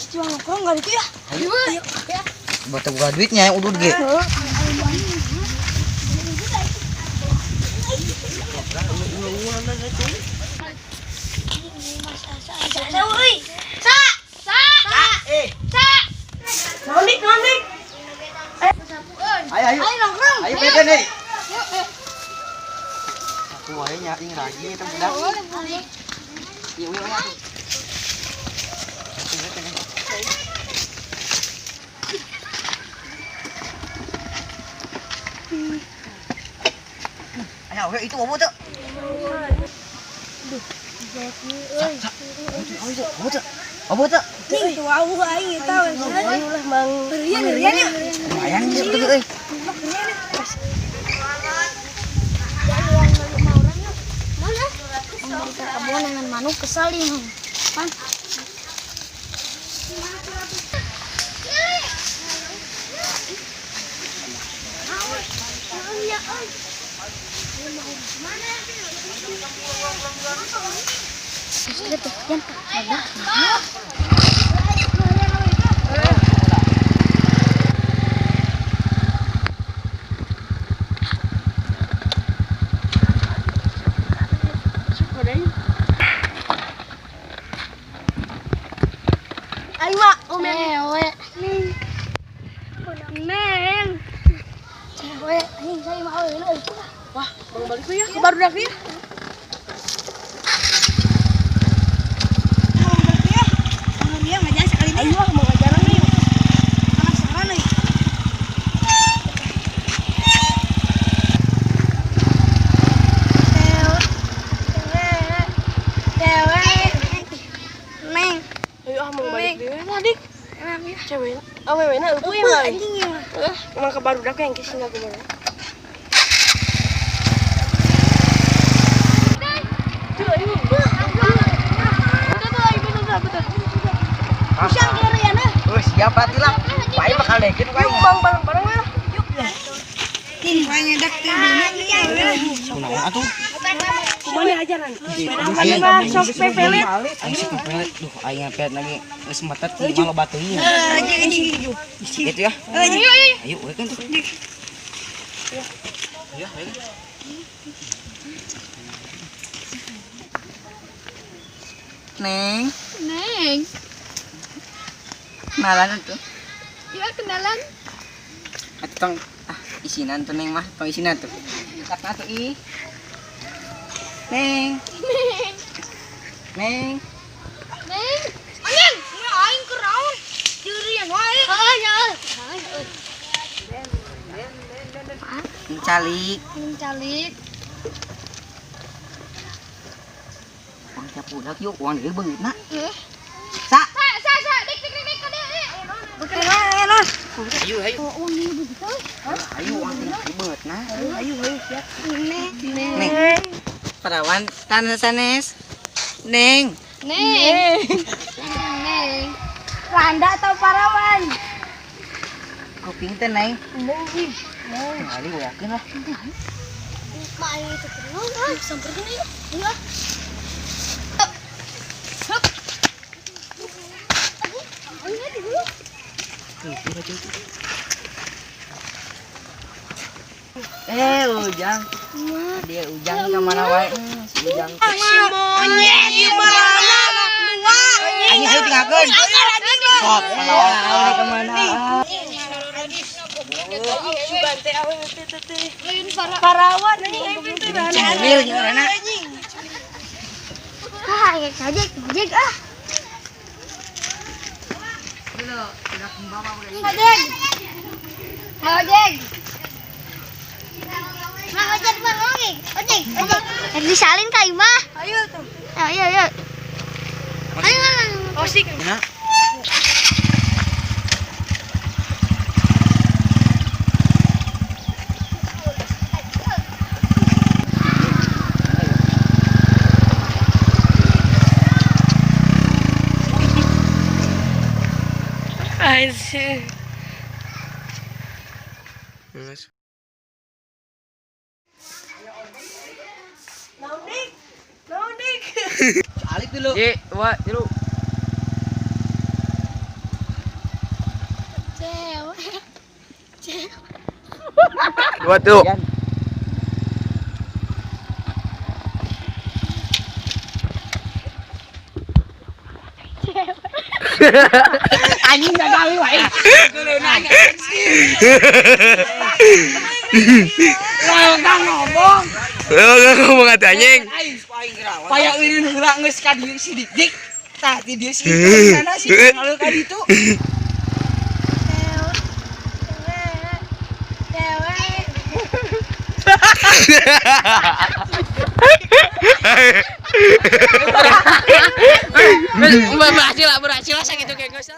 Cuma nongkrong enggak itu ya? Ayo. Ayo. Ya. Buat buka duitnya yang udah ge. Ayo ayo. Ayo nongkrong. Ayo beda nih. Aku wae nyaing lagi eta budak. Yuk yuk yuk. Ayo, itu apa tuh? Duh, apa tuh? Nih, tuh au aing eta we. Ayo lah Mang. Rian, rian ya. Lumayan gitu euy. Mana? Dengan manuk kesal nih. Pan. Ayo mak, oh Neng. Cewek, anjing saya mau ini. Wah, mau balik ya, ke baru dak ya. Mau balik ya. Mau dia ngajar sekali nih. Ayo ah, mau ngajaran nih. Penasaran nih. Cewek. Cewek. Neng. Ayo ah, mau balik deui lah, Dik. Cewek. Awewe na eueuh Eueuh, mah. anjing ya. Eh, emang ke baru dak yang kisah kumaha. Usang kira ya nah. Oh, siap berarti lah. Bae bakal dekeun wae. Yuk, Bang, bareng-bareng lah. Ini banyak dak teh Kunaon atuh? Kumaha ajaran? Mana mah sok pepelit. Aing sok pepelit. Duh, aing ngepet lagi geus metet mah loba teuing. Gitu ya. Ayo, we kan tuh. Ayo, ayo. Neng, Neng, kenalan tuh. ya kenalan. Atuh tong ah isinan tuh Neng mah, tong isinan tuh. Takna tuh ih. Neng. Neng. Neng, anjing, ini aing ke raun. Dirian wae. Heeh, ya. Calik. Calik. Uang tiap budak yuk, uang deui beungeutna. Eh. Sa. Sa, sa, sa, dik, dik, dik, dik, dik. Ayo, ayo. Oh, ini begitu. Ayo uang deui beungeutna. Ayo, ayo siap. Neng. Neng. Perawan tanah sanes. Neng. Neng. Neng. Randa atau parawan? Kuping teh Neng. Neng, ih. Neng. Kali gue yakin lah. Mak aing itu kenal, ah, samperin yuk. Iya. Hup. Ayo dulu. Eh, Ujang. Dia Ujang ke mana wae? Si Ujang. Monyet gimana? Anjing ayo tinggalkeun. Sok, mana ke mana? Sugan teh awewe teh teh. Parawan anjing Aing teh Cemil jeung urangna. Ah, ya ojek, ojek ah. Ojek. Ojek. Mang ojek, Bang, ojek. Ojek, ojek. Disalin ka imah. Ayo tuh. Ayo, ayo. Ayo, ayo. Osik. Nah. Anjir. Naon dik? Naon dik? Alik dulu. Ye, wa, tilu. Cewek. Cewek. 2 tuh. Anjing gak gawe wae. Lah ngomong. Lo ngomong atuh anjing. Paya eureun heula geus ka dieu si Dik-dik. Tah ti dieu si sana si ngalu ka ditu. Cewek. Berhasil lah, berhasil lah sakitu kayak geus lah.